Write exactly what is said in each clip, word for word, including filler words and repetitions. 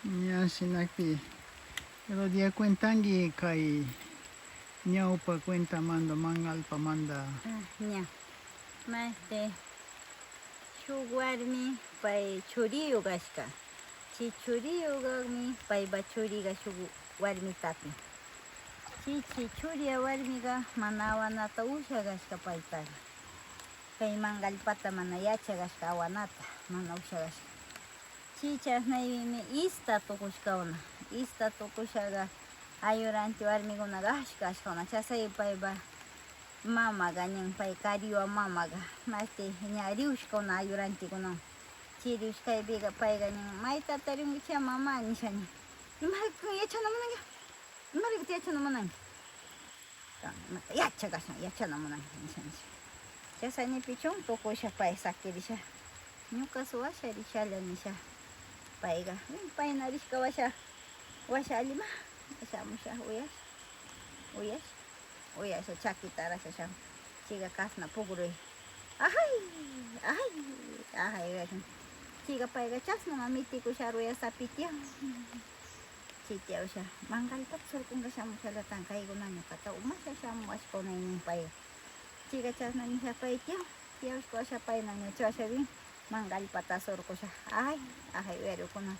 Ña, shinakpi, Herodia, cuentangui kay ñawpa cuentamanda, Mangallpamanda. Ah, ña. Mashti, shuk warmi pay churiyu kashka. Chi churiyu kakmi paypa churiga shuk warmi tapin. Chi, chi churia warmiga mana awanata usha kashka paytaga. Kay Mangallpata mana yacha kashka awanata, mana usha kashka. Chi chasnaymi ista tukushkawna. Ista tukushaga ayuranti warmikunaga ashka ashkawna. Chasay paypa mamaga nin, pay kariwa mamaga, mashti ña riushkawna ayurantikunawan. Chi riushkaypiga payga nin, maytata riunkichik mama, nisha nin. Imaraykuta yachana munanki? Imaraykuta yachana munanki? Yachakashan, yachana munanki, nisha, nisha. Chasanipichun tukusha pay sakirisha. Ñuka suwasha rishalla, nisha. Payga, payna rishka washa, washa allima, shamusha, uyasha, uyasha, uyasha, chakita arasha shamun. Chiga kasna pugruy. Ajay, ajay, ajay, uyasha. Chiga payga chasna mitikusha ruya sapitiya. Chitiyawsha, Mangallpata surkunga shamushallatan, kayguna ñuqata umasha shamuwashkunaynin pay. Chiqa chasna nisha pay tiyaw, tiyawshkawasha payna ña chuwasha bin, Mangallpata surkusha. Ay, ay, uyarikuna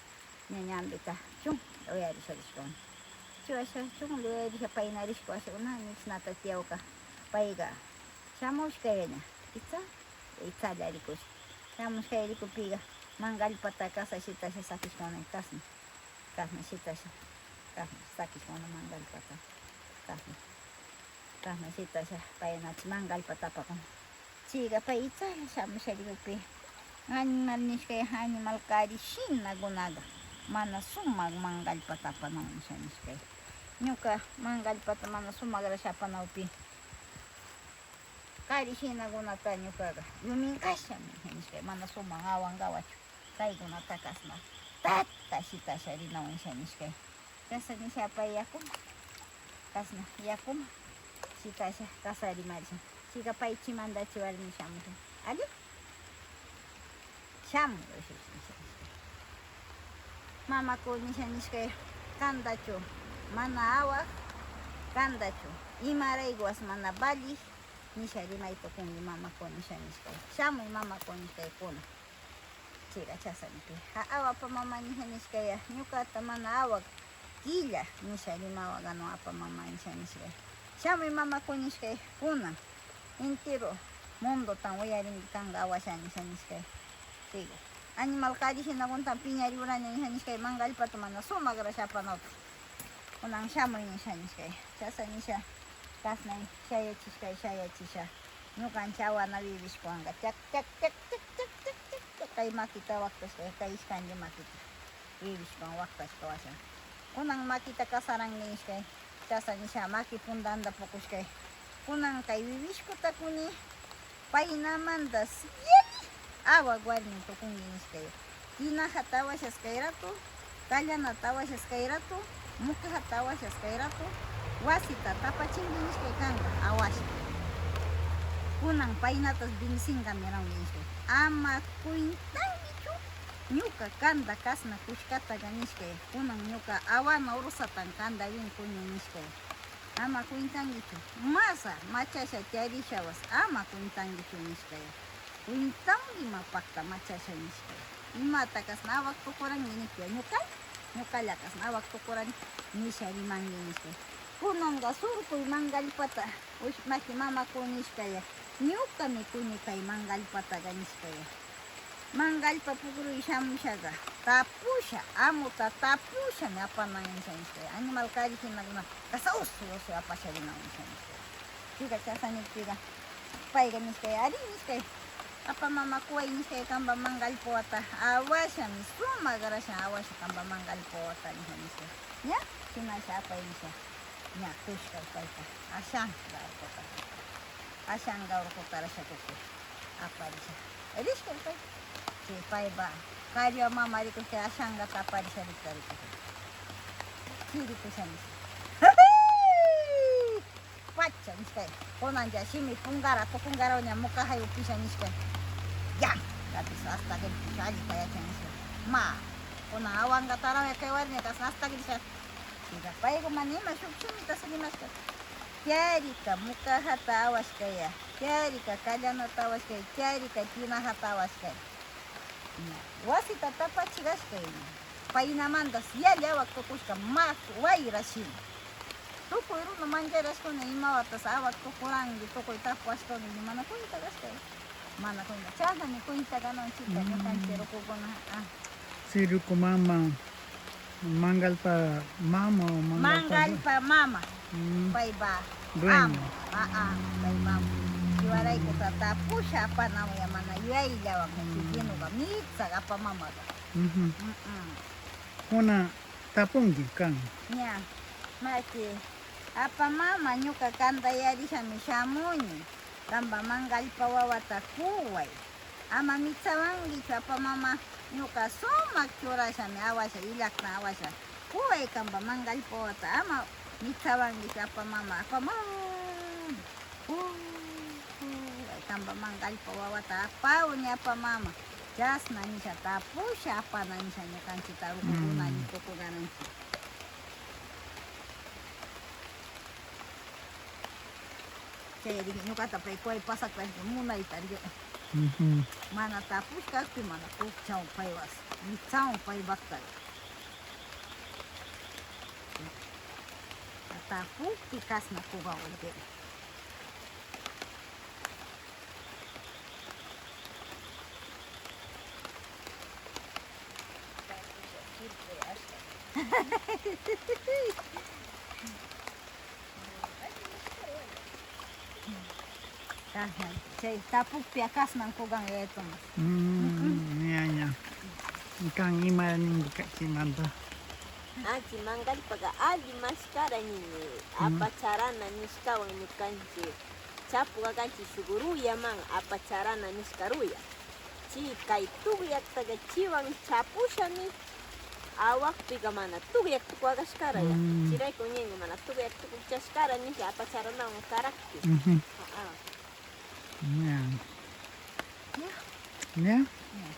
ña ñambita chun uyarisha rishkawna. Chuwasha chun uyarisha payna rishkawashkuna, nishnata tiyawka payqa shamushkayaña, itsa, itsalla rikusha. Shamushkaya rikupiqa, Mangallpata kasa shitasha sakishkawna kasna. Kasna shitasha, kasna sakishkuna Mangallpata, kasna, kasna shitasha, paynachi Mangallpata apakuna. Chiqa pay itsalla shamusha rikupi, animal nishkay, animal kari shinakunaqa mana sumaq Mangallpata apanaw nisha nishkay. Ñuqa Mangallpata mana sumaq rasha apanawpi, kari shinakunata ñuqaqa yumin kashami nisha nishkay, mana sumaq awanqawachu. Kaykunata kasna tata shitasha rinawan nisha nishkay. Kasa nisha pay yakuma, kasna yakuma shitasha, kasa rimarisha. Chiqa pay chimandachi warmi shamusha. Ali? Shamuy, nisha nishkay. Mamaku nisha nishkay, kandachu mana awaq, kandachu imaraykuwas mana valiq, nisha rimay tukunki, mamaku nisha nishkay. Shamuy, mamaku nishkaykuna. Chiqa chasanipi, ha, awa, apa, mama, nisha nishkaya, ñuqata mana awaq killa, nisha rimawa, gano, apa, mama, nisha nishkay. Shamuy, mamaku nishkay, kunan entero mundotan uyarinki kanqa, awasha, nisha nishkay. Chiqa animal kari shinakunatan piñari uraña, nisha nishkay, Mangallpata mana sumaq rasha apanawpi. Kunan shamuy nisha nishkay. Chasa nisha, kasnay shayachishkay, shayachisha. Ñuqanchik awana vivishkuwanqa chak, chak, chak, kay makita waktashkay, kay ishkanlla makita vivishkuwan waktashkawashan. Kunan makita kasaranki nishkay. Chasa nisha maki pundanta pukushkay. Kunan kay vivishkuta kuni. Paynamanta siyami awaq warmi tukunki nishkay. Tinajata awashas kay rato, kallanata awashas kay rato, mukajata awashas kay rato, wasita tapachinki nishkay kanqa, awasha. Kunan paynatas vinsinqa miranki nishkay. Ama cuentankichu ñuqa kanda kasna kushkataqa nishkay. Kunan ñuqa awana ursatan kanda vinkuña nishkay. Ama cuentankichu, masa machasha charishawas ama cuentankichu nishkaya. Cuentanki mapaqta machasha nishkaya. Imata kasna awaq tukuranki nishkaya. Ñuqa, ñuqalla kasna awaq tukuranki nisha rimanki nishkaya. Kunanqa surkuy Mangallpata, ush, maki mamaku nishkaya. Ñuqami kuni kay Mangallpataqa nishkaya. Mangallpa pukruy shamushaqa tapusha, amuta tapushami apanan nisha nishkaya. Animal kari hinakuna kasa usu usu apasha riman nisha nishkaya. Chiqa chasanikpiqa payqa nishkaya, ari nishkaya, apa mama kuway nishkaya, qampa Mangallpawata awashami, sumaq qarashan awasha qampa Mangallpawata nisha nishkaya. Ña, hinasha apay nisha. Ña kushka payta ashanqa urquta, ashanqa urquta rashakupi aparisha. Rishka pay. Chay paypa kariwa mama rikushka ashanqata aparisha rikta rikushka. Chirikusha nisha. Pacha nishka. Kunanlla shimi punqara tukunqaraw ña mukahay upisha nishka. Ya. Kapis hasta que alli kayachan nishka. Ma. Kunan awanqa taraway kay warmiqa hasta grisha. Sira paykuman ima shuk shimitas rimashka. Tiarika mukajata awashkaya, tiarika kallanata awashkaya, tiarika tinajata awashkaya. Wasita tapachigashkay, paynamantas yalla awak tukushka mas wayra shina. Tukuy runa mancharashkuna imawatas awak tukuranki, tukuy tapuwashkuna, mana cuenta gashkay. Mana cuenta. Chasnami cuenta gananchikta ñukanchik rukukuna. Ah. Si ruku mama, Mangalpa mama o Mangalpa Mangalpa mama. Mm. Paypa dueño. Amo. Ah, ah, paypa amo. Iwaraykuta tapusha apanamuya mana yuyayllawan, mm, kikinuqa mitsa apamamaqa. Mhm. Mm, mm. Kuna tapunki kan. Ña, maki, apamama, ñuqa kantayarishami shamuni. Qampa Mangalpa wawata quway. Ama mitsawankichu, apamama, ñuqa sumaq churashami awasha, illaqta awasha. Quway qampa Mangalpa wawata, ama mitsawankichu, apamama, apamama. Quway qampa Mangalpa wawata apawni, apamama. Chasna nisha tapusha apana nisha ñuqanchikta rukukuna, mm, rikukunaranchik. Chayri ñuqata pay quway pasaqta munayta rin. Mhm. Mana tapushkaspi mana tukchawan paywas, mitsawan pay bakta. Tapukpi kasna quwawan rin. Kasna, chay tapukpiya kasnan quwan yaytuma. Mm, ña, ña. Kan ima ninki kachimanta. Anchi Mangalpaqa alli mashkara nini, mm, apacharana nishkawan ñuqanchik chapuqa kanchik shuk ruyaman apacharana nishka ruya. Chi kay tukyaqtaqa chiwan chapushami, awaqpiqa mana tukyaq tukuwaqashkaraya. Mm. Chirayku ñinmi mana tukyaq tukuchashkara nisha apacharanawan karakpi. Mhm. Ah, ah. Ña. Ña. Ña? Ña.